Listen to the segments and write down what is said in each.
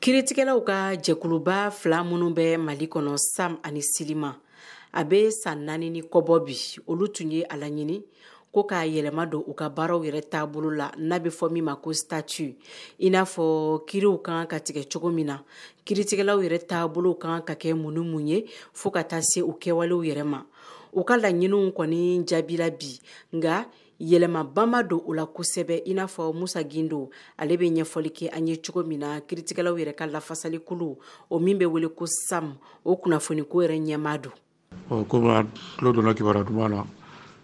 Kiiritigɛlaw ka jɛkuluba fila minnu bɛ Mali kɔnɔ, SAM ani SYLIMA, a bɛ san 4 ni kɔbɔ bi, olu tun ye a laɲini ko k'a yɛlɛma don u ka baaraw yɛrɛ taabolo la, n'a bɛ fɔ min ma ko statut, i n'a fɔ kiiriw kan ka tigɛ cogo min na, kiiritigɛlaw yɛrɛ taabolo kan ka kɛ mun ni mun ye, fo ka taa se u kɛwalew yɛrɛ ma. U ka laɲiniw kɔni jaabira bi, nka yɛlɛmaba ma don o la kosɛbɛ, i n'a fɔ Musa Gindo ale bɛ ɲɛfɔli kɛ an ye cogo min na, kiiritigɛlaw yɛrɛ ka lafasalikulu, o min bɛ wele ko SAM, o kunnafoniko yɛrɛ ɲɛmaa don. Ɔ, komi an tulo donna kibaruya duman na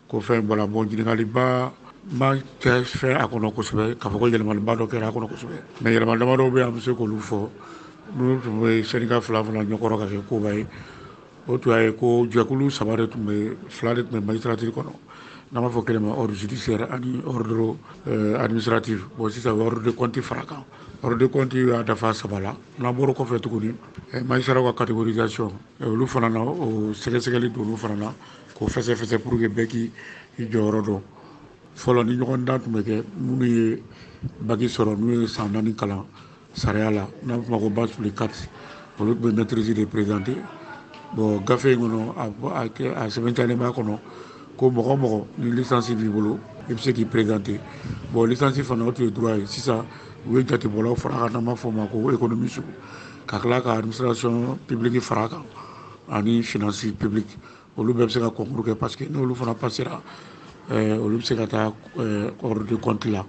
ko fɛn bɔra, bon, ɲininkaliba ma kɛ fɛn a kɔnɔ kosɛbɛ k'a fɔ ko yɛlɛmaliba dɔ kɛra a kɔnɔ kosɛbɛ, mais yɛlɛma damadɔ bɛ yen, an bɛ se k'olu fɔ. N'u tun bɛ syndicat fila fana ɲɛkɔrɔ ka kɛ koba ye, o tun y'a ye ko jɛkulu saba de tun bɛ, fila de tun bɛ magistrature kɔnɔ, n'an b'a fɔ kelen ma ordre judiciaire ani ordre administratif. Bon, sisan u ye ordre de compte fara kan, ordre de compte y'a dafa saba la. N'an bɔra kɔfɛ tuguni, magistrat ka catégorisation, olu fana na, o sɛgɛsɛgɛli don olu fana na k'o fɛsɛfɛsɛ pour que bɛɛ k'i jɔyɔrɔ dɔn. Fɔlɔ, ni ɲɔgɔn dan tun bɛ kɛ, minnu ye bac sɔrɔ, n'u ye san 4 kalan sariya la, n'an b'a fɔ ma ko bac plus 4, olu tun bɛ maîtrise de présenter. Bon, gafe in kɔnɔ, a sɛbɛntiyalen b'a kɔnɔ ko mɔgɔ o mɔgɔ ni licence b'i bolo, i bɛ se k'i présenter. Bon, licence fana, o tun ye droit ye. Sisan u ye jatebɔlaw fara kan, n'an b'a fɔ o ma ko économiste, ka tila ka administration publique fara kan ani finance publique, olu bɛɛ bɛ se ka concours kɛ, parce que n'olu fana passera, olu bɛ se ka taa ordre de compte la.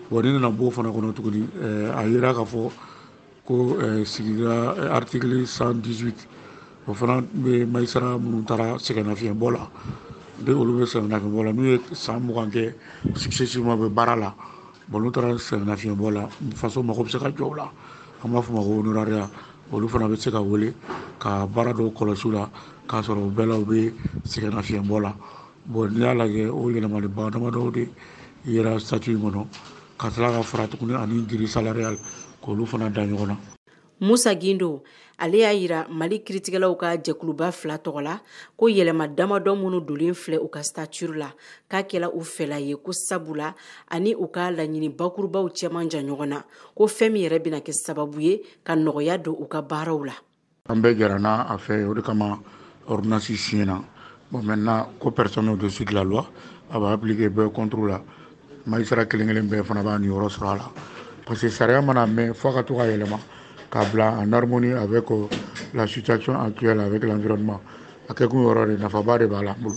Bon, ni nana bɔ o fana kɔnɔ tuguni, a yera k'a fɔ ko sigida article 118, o fana bɛ magistrat minnu taara sɛgɛnnafiɲɛbɔ la, ni olu bɛ sɛgɛnnafiɲɛbɔ la, n'u ye san 20 kɛ successivement bɛ baara la, bon, n'u taara sɛgɛnnafiɲɛbɔ la, faso mako bɛ se ka jɔ o la, an b'a fɔ o ma ko honorariat, olu fana bɛ se ka wele ka baara dɔw kɔlɔsi u la k'a sɔrɔ u bɛɛ la u bɛ sɛgɛnnafiɲɛbɔ la. Bon, n'i y'a lajɛ, o yɛlɛmaliba damadɔw de yera statut in kɔnɔ, ka tila ka fara tuguni ani grille salariale, k'olu fana da ɲɔgɔn na. Musa Gindo ale y'a yira Mali kiiritigɛlaw ka jɛkuluba fila tɔgɔ la ko yɛlɛma damadɔ minnu donlen filɛ u ka statut la, k'a kɛla u fɛla ye, ko sabula ani u ka laɲini bakurubaw cɛman jan ɲɔgɔn na, ko fɛn min yɛrɛ bɛna kɛ sababu ye ka nɔgɔya don u ka baaraw la. An bɛɛ jɛra n'a a fɛ, o de kama ordonnance signé na. Bon, maintenant ko personne au-dessus de la loi, a b'a appliquer bɛɛ contre la, magistrat kelen kelen bɛɛ fana b'a niyɔrɔ sɔrɔ a la, parce que sariya mana mɛn fo ka to ka yɛlɛma k'a bila en harmonie avec la situation actuelle, avec l'environnement. A kɛkun yɔrɔ de nafaba de b'a la n bolo.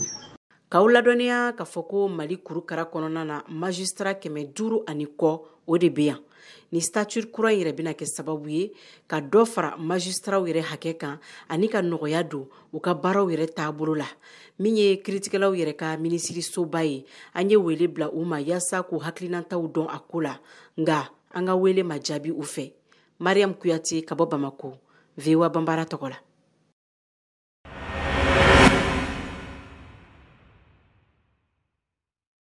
K'aw ladɔnniya k'a fɔ ko Mali kurukara kɔnɔna na, magistrat 500 ani kɔ, o de bɛ yan. Ni statut kura in yɛrɛ bɛna kɛ sababu ye ka dɔ fara magistratw yɛrɛ hakɛ kan ani ka nɔgɔya don u ka baaraw yɛrɛ taabolo la. Min ye kiiritigɛlaw yɛrɛ ka minisirisoba ye, an ye wele bila u ma yaasa k'u hakilinataw dɔn a ko la, nka an ka wele ma jaabi u fɛ. Mariam Kuyate ka bɔ Bamako, VOA Banbara tɔgɔ la.